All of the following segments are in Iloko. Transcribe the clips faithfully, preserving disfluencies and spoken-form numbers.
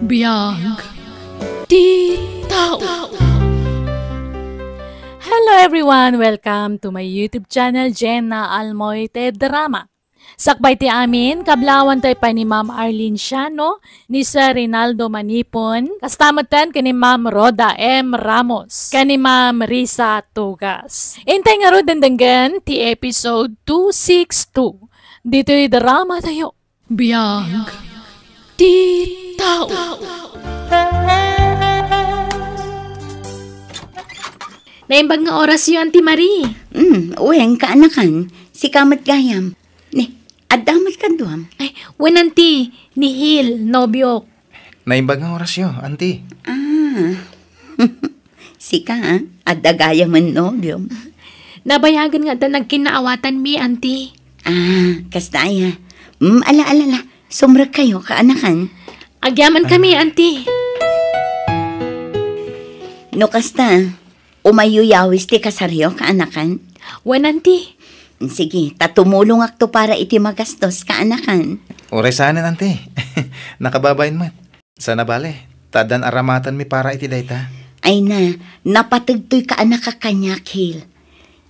Biag ti tao. Hello everyone! Welcome to my YouTube channel, Jenna Almoite Drama. Sakbay ti amin, kablawan tayo pa ni Ma'am Arlene Siano, ni Sir Rinaldo Manipon, kasta metten ken ni Ma'am Rhoda M Ramos, ken ni Ma'am Risa Tugas. Intay ngarud denggen ti episode two six two. Ditoy drama tayo. Biag ti tao. Naimbag nga orasyo, Auntie Marie. Hmm, wen, kaanakan. Sika met gayam. Ni, adda met kaduam. Ay, wen, Auntie. Ni Hil, nobiok. Naimbag nga orasyo, Auntie. Ah. Sika, ah? Adda gayam met nobiom. Nabayagen nga adda nagkinnaawatanmi, Auntie. Ah, kasta aya. Mm, ala, ala, ala. Sumrek kayo, kaanakan. Agyaman kami, Auntie. No kasta, umayyo yawis ti kasaryo, kaanakan? Wen, Auntie. Sige, ta tumulongakto para iti magastos, kaanakan. Uray saanen, Auntie. Nakababain met. Sana bale, ta addan aramatenmi para iti dayta. Ay na, napateg toy kaanakak kaniak, Hil.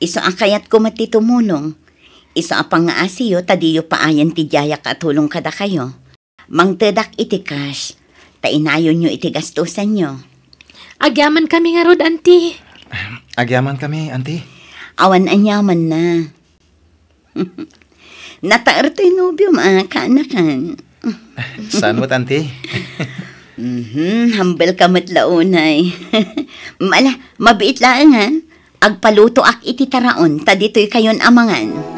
Isu a kayatko met ti tumulong. Isu a pangngaasiyo ta diyo paayen ti diayak a tulong kadakayo. Mangtedak iti cash, ta inayonyo iti gastusanyo. Agyaman kami ngarud, Auntie. Agyaman kami, Auntie. Awan aniamanna. Nataer toy nobiom a kaanakan. Saan met, Auntie? Mhm, humble ka met la unay. Ala, mabiit laeng, ha? Agpalutoak iti taraon, ta ditoy kayon a mangan.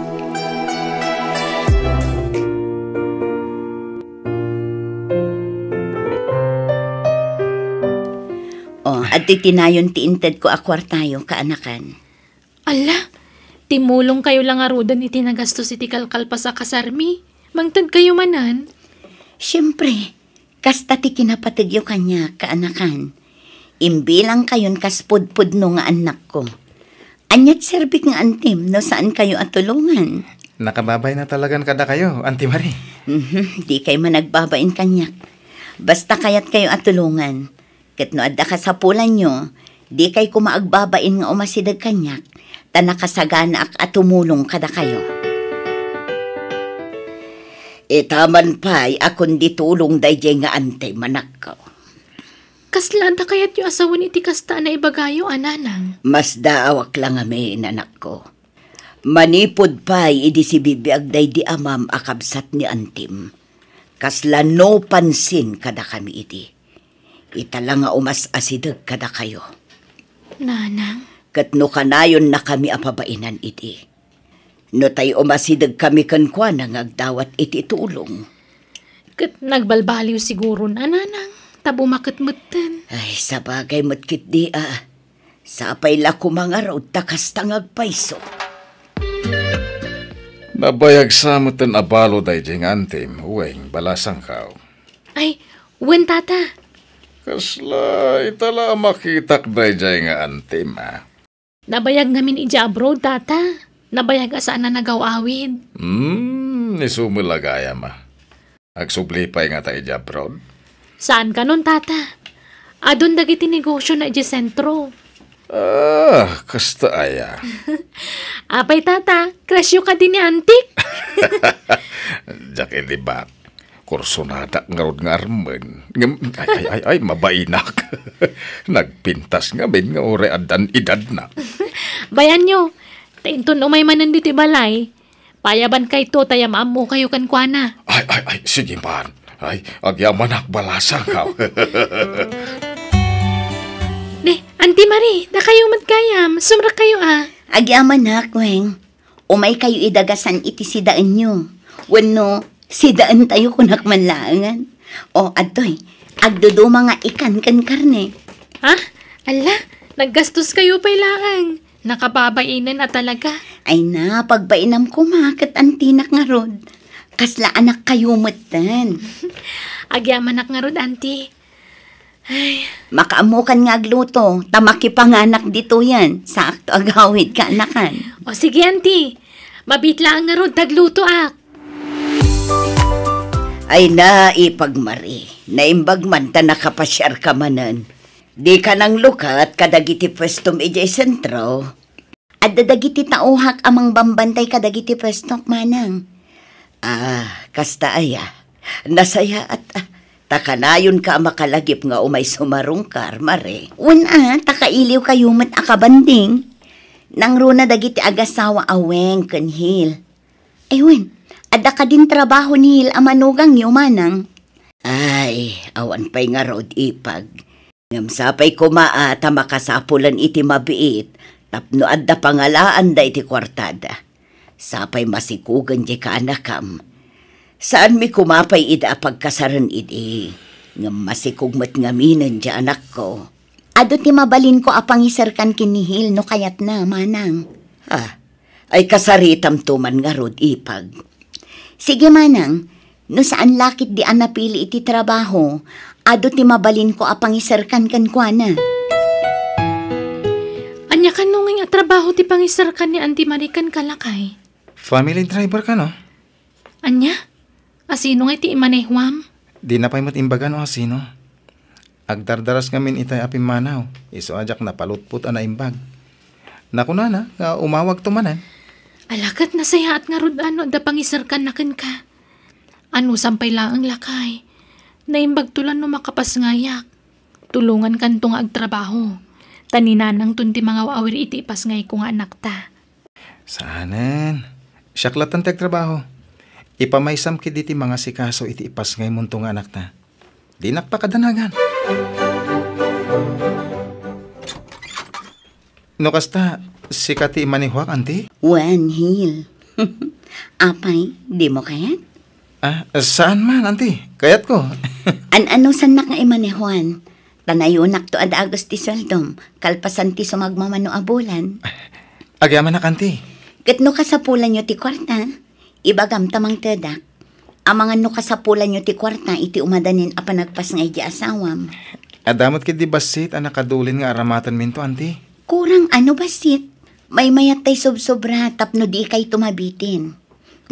O, adtoy tinayon ti intedko a kuartayo, kaanakan. Ala, timulong kayo la ngaruden iti nagastos iti kalkalpas a kasarmi. Mangted kayo manen. Siempre, kasta ti kinapategyo kaniak, kaanakan. Imbilang kayon kas pudpudno nga annakko. Aniat serbik nga antim no saan kayo a tulongan? Nakababain na talagan kadakayo, Auntie Marie. Mhm, di kay managbabain kaniak. Basta kayat kayo a tulongan. Ket no adda kasapulanyo, di kay koma agbabain nga umasideg kaniak, ta nakasaganaak a tumulong kadakayo. Itaman pay a kundi tulong daydiay nga antim, anakko. Kasla adda kayatyo a sawen iti kasta a naibagayo, a nanang? Masdaawak la ngamin, anakko. Manipud pay idi sibibiag daydi amam a kabsat ni antim, kasla no pansin kadakami idi. Ita la nga umas-asideg kadakayo. Nanang? Ket no kanayonnakami a pabainan idi, no tay umasidegkami kenkuana nga agdawat iti tulong. Ket nagbalbaliw siguron a, nanang, ta bumaket metten. Ay, sabagay met ketdi a. Sapay la koma ngarud ta kasta nga agpayso. Nabayag sa metten a balo daydiay nga antim, wen, balasangko. Ay, wen, tata. Kasla, ita la a makitak daydiay nga antim, a. Nabayag ngamin idiay abroad, tata. Nabayag a saan a nagaw-awid. Hmm, isu met la gayam, a. Agsubli pay ngata idiay abroad? Saan kanon, tata? Adun dagiti negosio na idiay sentro. Ah, kasta aya. Apay, tata, crush-yo kadi ni antik? Diak ilibak. Kursonadak ngarud nga armen. Ngem, ay, ay, ay, ay, mabainak. Nagpintas ngamin nga uray addan edadna. Bayanyo, ta inton umay manen ditoy balay, payabankayto ta yam-ammokayo kenkuana. Ay, ay, ay, sige man. Ay, agyamanak, balasangko. Ne, Auntie Marie, dakayo met gayam, sumrekkayo a. Agyamanak, Weng. Umaykayo idagasan iti sidaenyo. Wenno, sidaentayo kunak man laengen. O, adtoy, agduduma nga ikan ken karne. Ha? Ala, naggastoskayo pay laeng. Nakababainen a talaga. Ay na, pagbainam koma ket antinak ngarud. Kasla anakkayo metten. Agyamanak ngarud, Auntie. Ay. Makaammokan nga agluto, ta makipanganak ditoyen. Saakto agawid, kaanakan. O sige, Auntie. Mabiit laeng ngarud ta aglutoak. Ay na, ipag Mari, naimbag man ta nakapasiarka manen. Dika nanglukat kadagiti puestom idiay sentro? Adda dagiti tauhak a mangbambantay kadagiti puestok, manang. Ah, kasta aya. Nasayaat, ah. Ta kanayonka a makalagip nga umay sumarungkar, Mari. Wen a, ta kailiwkayo met a kabanding. Nangruna dagiti agasawa a Weng ken Hil. Ay wen, adda kadin trabaho ni Hil a manugangyo, manang? Ay, awan pay ngarud, ipag. Ngem sapay koma a ta makasapulan iti mabiit tapno adda pangalaanda iti kuartada. Sapay masikugen diay kaanakam. Saanmi koma pay ida a pagkasaren idi, ngem masikog met ngaminen diay anakko. Adu ti mabalinko a pangiserkan ken ni Hil no kayatna, manang. Ah, ay kasaritamto man ngarud, ipag. Sige, manang, no saan la ketdi a napili iti trabaho, adu ti mabalinko a pangiserkan kenkuana. Ania kano ngay a trabaho ti pangiserkan ni Auntie Marie kenka, lakay? Family driver kano? Ania? Asino ngay ti imanehuam? Dina pay met imbaga no asino. Agdardaras ngamin itay a pimmanaw, isu a diak napalutpot a naimbag. Nakunana nga umawagto manen. Ala ket nasayaat ngarud a no adda pangiserkanna kenka. Anusam pay laeng, lakay. Naimbagto la no makapasngayak. Tulongankanto nga agtrabaho. Ta ni nanangton ti mangaw-awir iti ipasngayko nga anakta. Saanen. Siak lattan ti agtrabaho. Ipamaysam ketdi ti mangasikaso iti ipasngaymonto nga anakta. Dinak pakadanagan. No kasta, sika ti imanehuak, Auntie? Wen, Hil. Apay, dimo kayat? Ah, saan man, Auntie. Kayatko. An-anusannak nga imanehuan. Ta nayonakto a dagus ti sueldom, kalpasan ti sumagmamano a bulan. Agyamanak, Auntie. Ket no kasapulanyo ti kuarta, ibagam ta mangtedak. Amangan no kasapulanyo ti kuarta iti umadanin a panagpasngay di asawam. Adda met ketdi bassit a nakadulin nga aramatenminto, Auntie. Kurang ano bassit? Maymayat tay sobsobra tapno dikayto mabitin.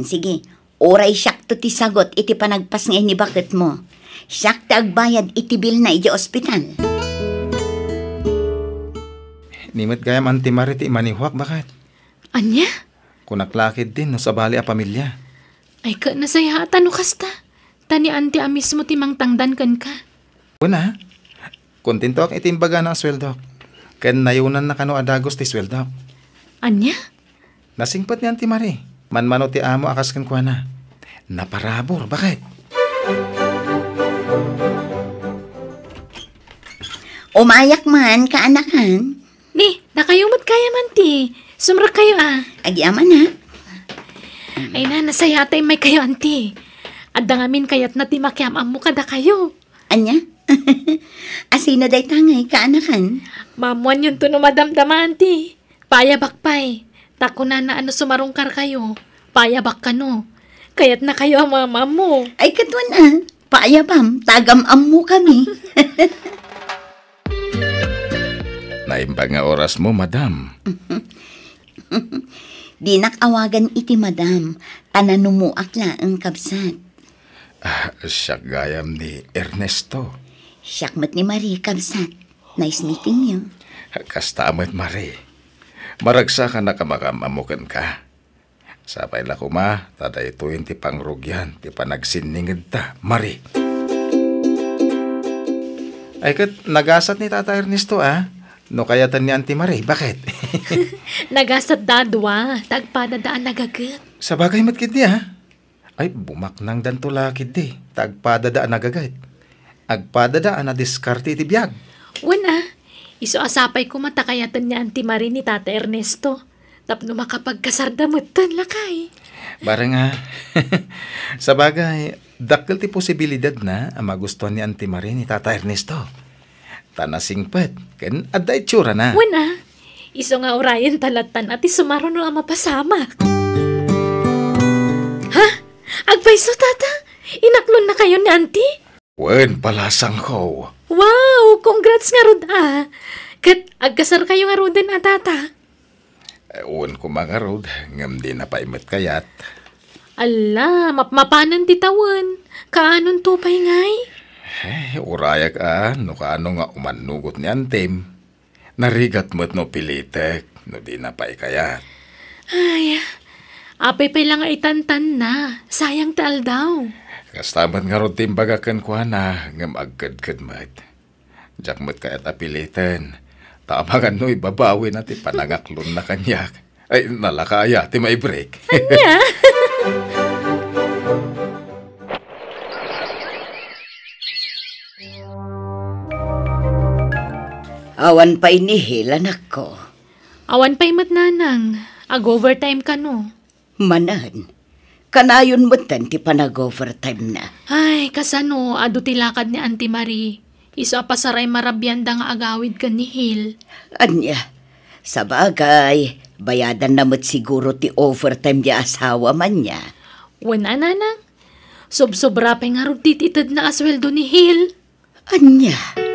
Sige, uray siakto ti sagut iti panagpasngay ni baketmo. Siak ti agbayad iti bilna idiay ospital. Ni met gayam, Auntie Marie, ti imanehuak, baket. Ania? Kunak la ketdin no sabali a pamilia. Ay, ket nasayaat a no kasta. Ta ni Auntie a mismo ti mangtangdan kenka. Kuna, kontentoak iti imbagana a sueldok. Ken nayonanna kano a dagus ti sueldok. Ania? Nasingpet ni Auntie Marie. Manmano ti amo a kas kenkuana. Naparabur, baket. Umayak man, kaanakan. Ni, dakayo met gayam, Auntie. Sumrekkayo a. Agyamanak. Ay na, nasayaat a immaykayo, Auntie. Adda ngamin kayatna ti makiam-ammo kadakayo. Ania? Asino dayta ngay, kaanakan? Maammoanyonto no madamdama, Auntie. Paayabak pay. Ta kunana a no sumarungkarkayo, paayabak kano. Kayatnakayo a maam-ammo. Ay, ket wen a. Paayabam, ta agam-ammokami. Naimbag nga orasmo, madam. Dinak awagan iti madam, ta nanumoak laeng, kabsat. Ah, siak gayam ni Ernesto. Siak met ni Marie, kabsat. Nice meeting you. Kasta met, Marie. Maragsakanak a makaam-ammo kenka. Sapay la koma, ta daytoyen ti pangrugian ti panagsinningedta, Marie. Ay ket, nagasat ni Tata Ernesto, a? No kayaten ni Auntie Marie, baket? Nagasat da a dua, ta agpadada a nagaget. Sabagay met ketdi, a? Ay, bumaknangdanto la ketdi, ta agpadada a nagaget. Agpadada a nadiskarte iti biag. Wen a, isu a sapay koma ta kayaten ni Auntie Marie ni Tata Ernesto. Tapno makapagkasarda metten, lakay. Bareng a, sabagay, dakkel ti posibilidadna a magustuan ni Auntie Marie ni Tata Ernesto. Ta nasingpet, ken adda itsurana. Wen a, isu nga urayen ta lattan a ti sumaruno a mapasamak. Ha? Agpayso, Tata? Inaklonnakayo ni Auntie? Wen, palasangko. Wow! Congrats ngarud a! Ket agkasarkayo ngaruden a, Tata? Eh, wen koma ngarud, ngem dina pay met kayat. Ala, mapmapanen ti tawen. Kaanonto pay ngay? Eh, urayak a, no kaano nga umannugot ni antim. Narigat met no pilitek, no dina pay kayat. Ay, apay pay la nga itantanna. Sayang ti aldaw. Kasta met ngarud ti imbagak kenkuana, ngem agkedked met. Diak met kayat a piliten. Ta amangan no ibabawina ti panangaklonna kaniak. Ay, nalaka aya ti maibreak. Ania? Awan pay ni Hil, anakko. Awan pay met, nanang. Ag-overtime kano. Manen, kanayon metten ti panag-overtime na. Ay, kasano, adu ti lakad ni Auntie Marie. Isu a pasaray marabianda nga agawid ken ni Hil. Ania, sabagay, bayadanna met siguro ti overtime ti asawam ania. Wen a, nanang. Sobsobra pay ngarud ti itedna a sueldo ni Hil. Ania?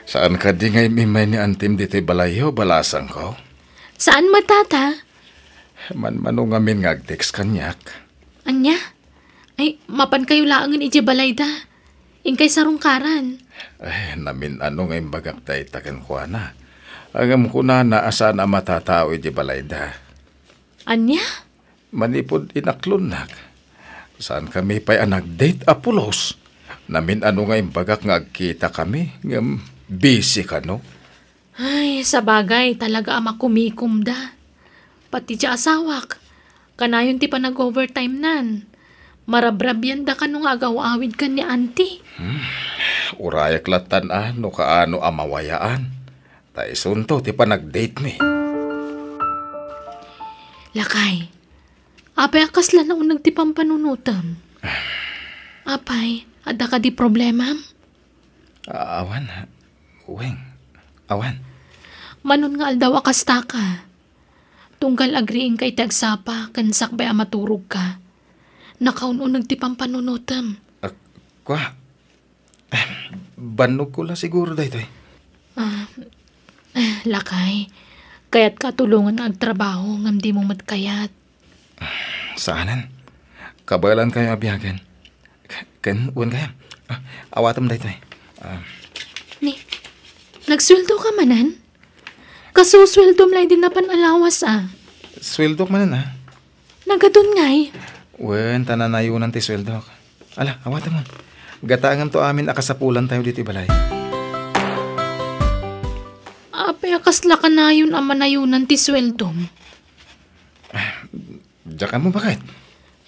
Saan kadi nga im-immay ni antim ditoy balayyo, balasangko? Saan met, tata? Manmano ngamin nga ag-text kaniak. Ania? Ay, mapankayo laengen idiay balayda. Inkay sarungkaran. Ay, namin-ano nga imbagak dayta kenkuana. Ngem kunana a saan a matatao idiay balayda. Ania? Manipud inaklonnak, saankami pay a nag-date a pulos. Namin-ano nga imbagak nga agkitakami, ngem busy kano. Ay, sabagay, talaga a makumikomda. Pati ti asawak, kanayon ti panag-overtime nan. Marabrabianda kano nga agaw-awid ken ni Auntie. Hmm, urayak lattan a no kaano a mawayaan. Ta isunto ti panag-date mi. Lakay, apay a kasla nauneg ti pampanunotem? Apay, adda kadi problemam? A-, awan, Weng. Awan. Manon nga aldaw a kastaka. Tunggal agriingka iti agsapa ken sakbay a maturogka, nakaun-uneg ti pampanunotem. Ah, kua, bannogko la siguro daytoy. Ah, eh, lakay, kayatka a tulongan nga agtrabaho ngem dimo met kayat. Saanen. Kabaelankayo a biagen. Ken, wen gayam. Ah, awatem daytoy. Ah. Ni, nagsueldoka manen? Kasusueldom laeng idi napan a lawas, a. Sueldok manen, a. Nagadun ngay? Wen, ta nanayonan ti sueldok. Ala, awatemon. Gataengamto amin a kasapulantayo ditoy balay. Apay a kasla kanayon a manayonan ti sueldom? Diak ammo baket.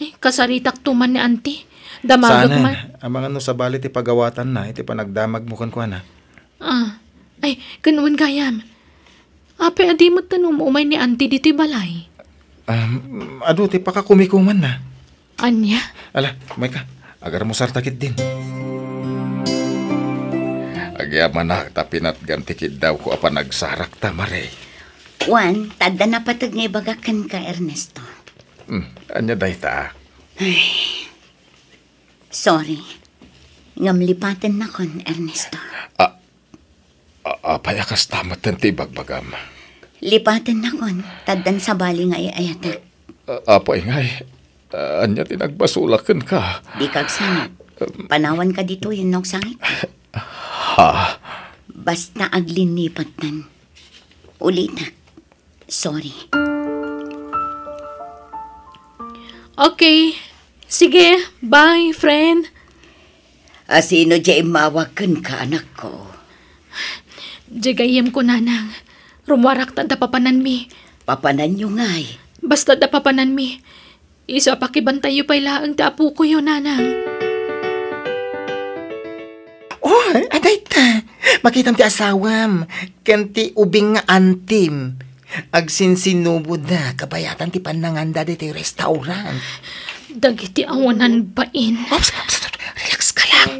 Eh, kasaritakto man ni Auntie. Damagek man. Saanen, amangan no sabali ti pagawatanna iti panagdamagmo kenkuana. Ah, ay, ken wen gayam. Apay a di met ten um-umay ni Auntie ditoy balay? Um, adu ti pakakumikumanna. Ania? Ala, umayka. Agarmusarta ketdin. Agyamanak ta pinatgam ti kiddawko a panagsarakta, Mare. Wen, ta adda napateg nga ibagak kenka, Ernesto. Hmm, ania dayta? Ay, sorry. Ngem lipatennakon, Ernesto. A-, a-, apay a kasta metten ti ibagbagam? Lipatennakon, ta addan sabali nga ay-ayatek. A-, apay ngay? A-, ania ti nagbasolak kenka? Dika agsangit. Panawanka ditoy wenno agsangit? Ha? Basta aglinnipattan. Ulitek. Sorry. Okay. Sige, bye, friend. A, sino diay immawag kenka, anakko? Diay gayyemko, nanang. Rummuarak ta adda papananmi. Papananyo ngay? Basta adda papananmi. Isu a pakibantayyo pay laeng ti apokoyo, nanang. Oh, adayta. Makitam ti asawam ken ti ubing nga antim. Agsinsinuboda kabayatan ti pannanganda ditoy restaurant. Dagiti awanan bain. Oops, oops, oops, relax ka lang.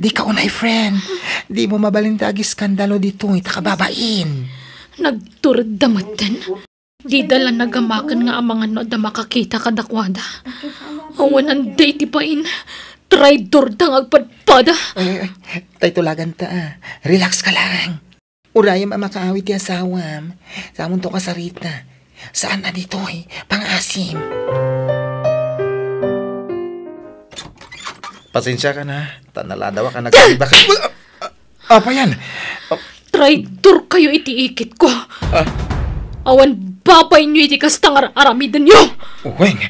Dika unay, friend. Dimo mabalin ti agiskandalo ditoy ta kababain. Nagturedda metten. Dida la nagamaken nga amangan no adda makakita kadakuada. Awanan daydi bain. Traidorda nga agpadpada. Ay, ay, ay. Tay tulaganta, a. Relax ka lang. Urayem a makaawid ti asawam. Samonto kasarita. Saan a ditoy pangasim. Pasensiakan, ha, ta naladaw a nagriba ka. Apay yan? Traidor kayo iti ikit ko. Ah. Awan babainyo iti kasta nga ar-, aramidenyo. Weng,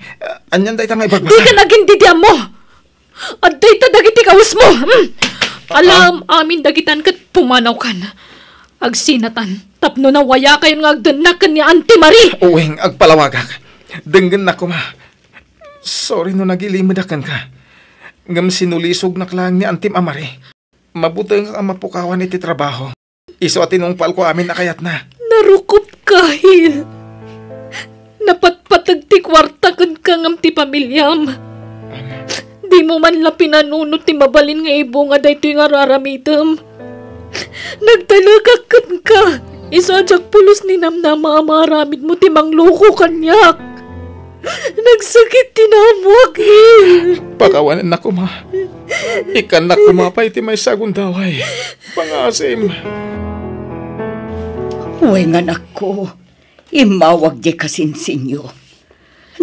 anian dayta nga ibagbaga? Dika nagin didiammo. Adda ita dagiti kawesmo. Hmm. Alam amin dagitan ket pumanawkan. Agsinatan tapno nawayakayon nga agdennak ken ni Auntie Marie. Weng, agpalawagak. Denggennak koma. Sorry no nagilimedak kenka. Ngem sinulisognak laeng ni Auntie Marie. Mabutengak a mapukawan iti trabaho. Isu a tinungpalko amin a kayatna. Narukopka, Hil. Napatpateg ti kuarta kenka ngem ti pamiliam. Dimo man la pinanunot ti mabalin nga ibunga daytoy nga ar-aramidem. Nagtalekak kenka. Isu a diak pulos ninamnama a maaramidmo ti mangloko kaniak. Nagsakit ti naammoak, Hil. Pakawanennak koma. Ikkannak koma pay ti maysa a gundaway. Pangaasim. Wen, anakko, immawag diay kasinsinyo.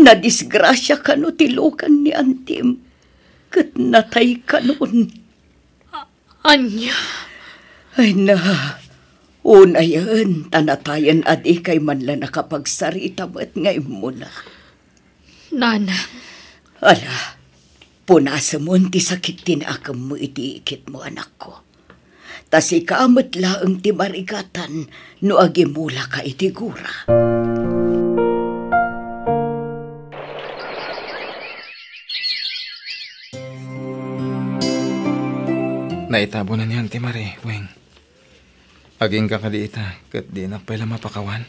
Nadisgrasia kano ti lukan ni Antim, ket natay kanon. Ania? Ay na, unayen ta natayen a dikay man la nakapagsarita met nga immuna. Nanang. Ala, punasemon ti sakit ti naakemmo iti ikitmo, anakko. Ta sika met laeng ti marigatan no agimulaka iti gura. Naitabonan ni Auntie Marie, Weng. Agingga kadi ita, ket dinak pay la mapakawan.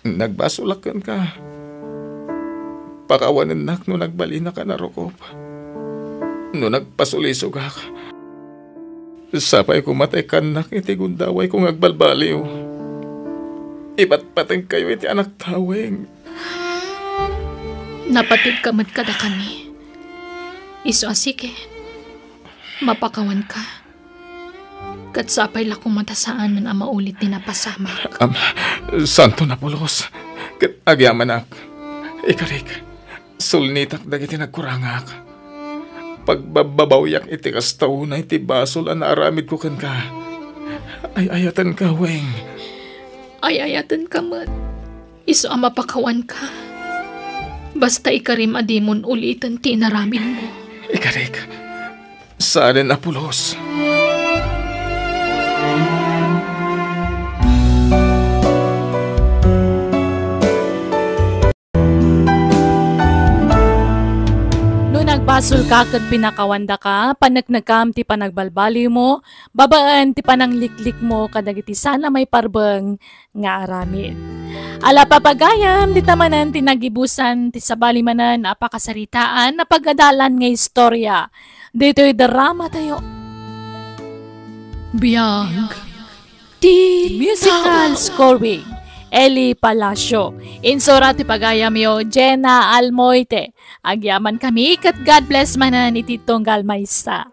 Nagbasolak kenka. Pakawanennak no nagbalinaka a narukop. No nagpasulisogak. Sapay koma ta ikkannak iti gundawayko nga agbalbaliw. Ipatpatengkayo iti anakta, Weng. Napateg ka met kadakami. Isu a sige, mapakawanka. Ket sapay la koma ta saanen a maulit ti napasamak. Am, santo napulos. Ket agyamanak. Ikarik, sulnitak dagiti nagkurangak. Pagbabbabawiak iti kasta unay ti basol a naaramidko kenka. Ay-ayatenka, Weng. Ay-ayatenka met. Isu a mapakawanka. Basta ikarim a dimon uliten ti inaramidmo. Ikarik, saanen a pulos. No nagbasolka ket pinakawandaka, paneknekam ti panagbalbaliwmo babaen ti panangliklikmo kadagiti saan a maiparbeng nga aramid. Ala, papagayam, dita manen ti nagibusan ti sabali manen a pakasaritaan a pagadalan nga istorya ditoy dramatayo. Biag ti musical scoring, Eli Palacio. Insura ti pagayamyo, Jenna Almoite. Agyaman kami ket God bless manen iti tunggal maysa.